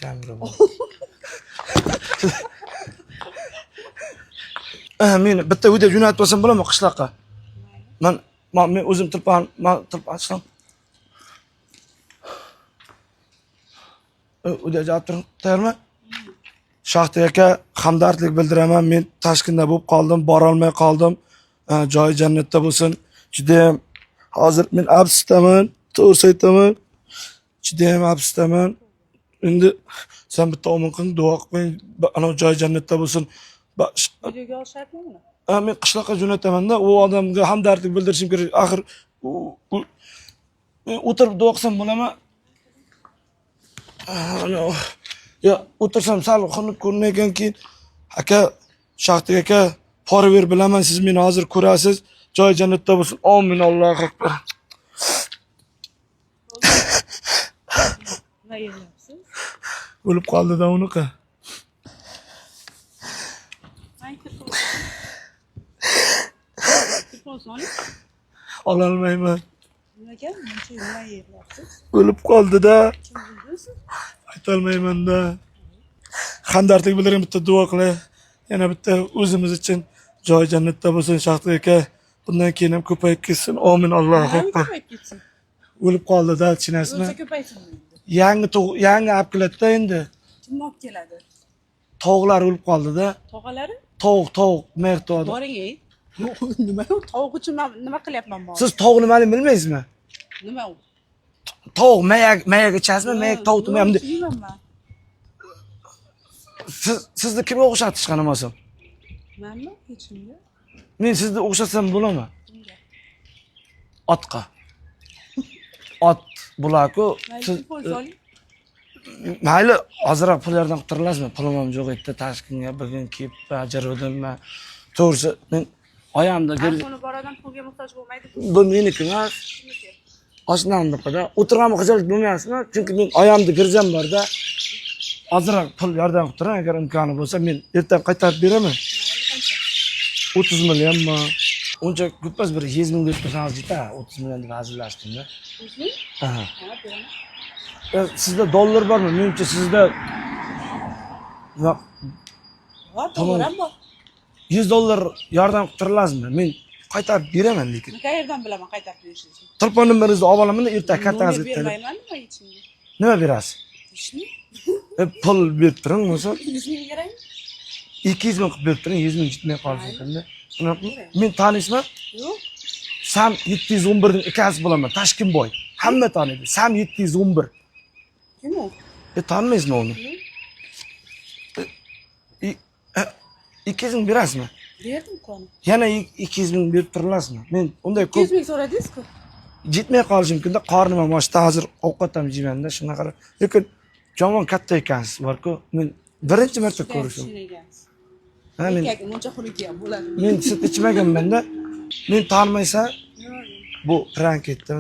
Kamera bor. Meni bitta video jo'natib olsam bo'ladimi qishloqqa? Men o'zim telefon, man telefon ochsam. Video jo'natib turing, tayyormi? Shohti aka, hamdardlik bildiraman. Men Toshkentda bo'lib qoldim, borolmay qoldim. Joyi jannatda bo'lsin. Judayam hozir men afsusdaman, to'g'risi aytaman. Judayam afsusdaman. Endi sen bitta omin qiling, duo qilib qo'ying. Anavi joyi jannatda bo'lsin. Videoga olishyapmi buni? Ha, men qishloqqa jo'nataman-da, u odamga hamdardlik bildirishim kerak. Axir men o'tirib duo qilsam bo'ladimi? Yo, o'tirsam sal xunuk ko'rinayotgan keyin aka, Shohtik aka, pora ber bilaman, siz meni hozir ko'rasiz. Joyi jannatda bo'lsin. Omin, Allohu akbar. Nima yig'layapsiz? O'lib qoldi-da unaqa. Man telefon oling. Ololmayman. Nimaga? Muncha nima yig'layapsiz? O'lib qoldi-da. Kim o'ldi? Aytolmayman-da. Hamdardlik bildiring, bitta duo qilay. Yana bitta o'zimiz uchun joyi jannatda bo'lsin Shohtik aka. Bundan keyin ham ko'payib ketsin. Omin, Allohu Nima akbar. ko'payib ketsin? O'lib qoldi-da, tushunasizmi? O'lsa ko'paysin endi. Yangi olib keladi-da endi. Kim olib keladi? Tovuqlar o'lib qoldi-da. Tog'alari? Tovuq, mertodi. Boring ey. Nima u? Tovuq uchun man nima qilyapman bu? Siz tovuq nimaligini bilmaysizmi? Nima u? Tovuq mayak ichasizmi? Mayak tovuq nima? Yeyman man. Sizni kimga o'xshatish qanamasam? Manmi? Hech kimga. Men sizni o'xshatsam bo'ladimi? Kimga? Otqa. Ot bular-ku. Mayli, Siz telefon soling. Mayli, ozroq pul yordam qilib turalasizmi? Pulim ham yo'q edi, Toshkentga bugun kelib bajaruvdim man. To'g'risi, men oyamda iPhone'i bor odam pulga muhtoj bo'lmaydi. Bu meniki emas. Kimniki? Oshnamnikida. O'tirganimga xijolat bo'lmayapsizmi? Chunki men oyamda girjam borda. Ozroq pul yordam qilib turing, agar imkoni bo'lsa, men ertaga qaytarib beraman. Mayli, qancha? 30 millionmi? Uncha ko'p emas, bir 100 ming berib tursangiz yetadi. 30 million deb hazillashdim-da. 100 ming? Aha. Ha, beraman. Sizda dollar bormi? Menimcha sizda Bor, dollar ham bor. 100 dollar yordam qilib turalasizmi? Men qaytarib beraman lekin. Men qayerdan bilaman qaytarib berishingizni? Telefon nomeringizни olib olaman-da, ertaga kartangizga Nomer to'lab. bermayman nima hech kimga. Nima berasiz? Ishni? Pul berib turing bo'lsa, 100 ming beraymi? 200 ming qilib berib turing, 100 ming yetmay qolishi mumkin-da. Men taniysizmi? Yo'q. Sam 711 ning akasi bo'laman, Toshkentboy. Hamma taniydi. Sam 711. Kim u? Tanimaysizmi uni? 200 ming berasizmi? Berdim-ku. Yana 200 ming berib turalasizmi? Men unday ko'p 200 ming so'radingiz-ku. yetmay qolishi mumkin-da, qornim ham ochdi, hozir ovqat ham yeyman-da, shunaqa. Lekin yomon katta ekansiz, borku. Men birinchi marta ko'rishim. Ha, men Erkak muncha xunuk ham bo'ladi. men sut ichmaganman-da. Men tanimaysan, Yo'q, bu prank etdi.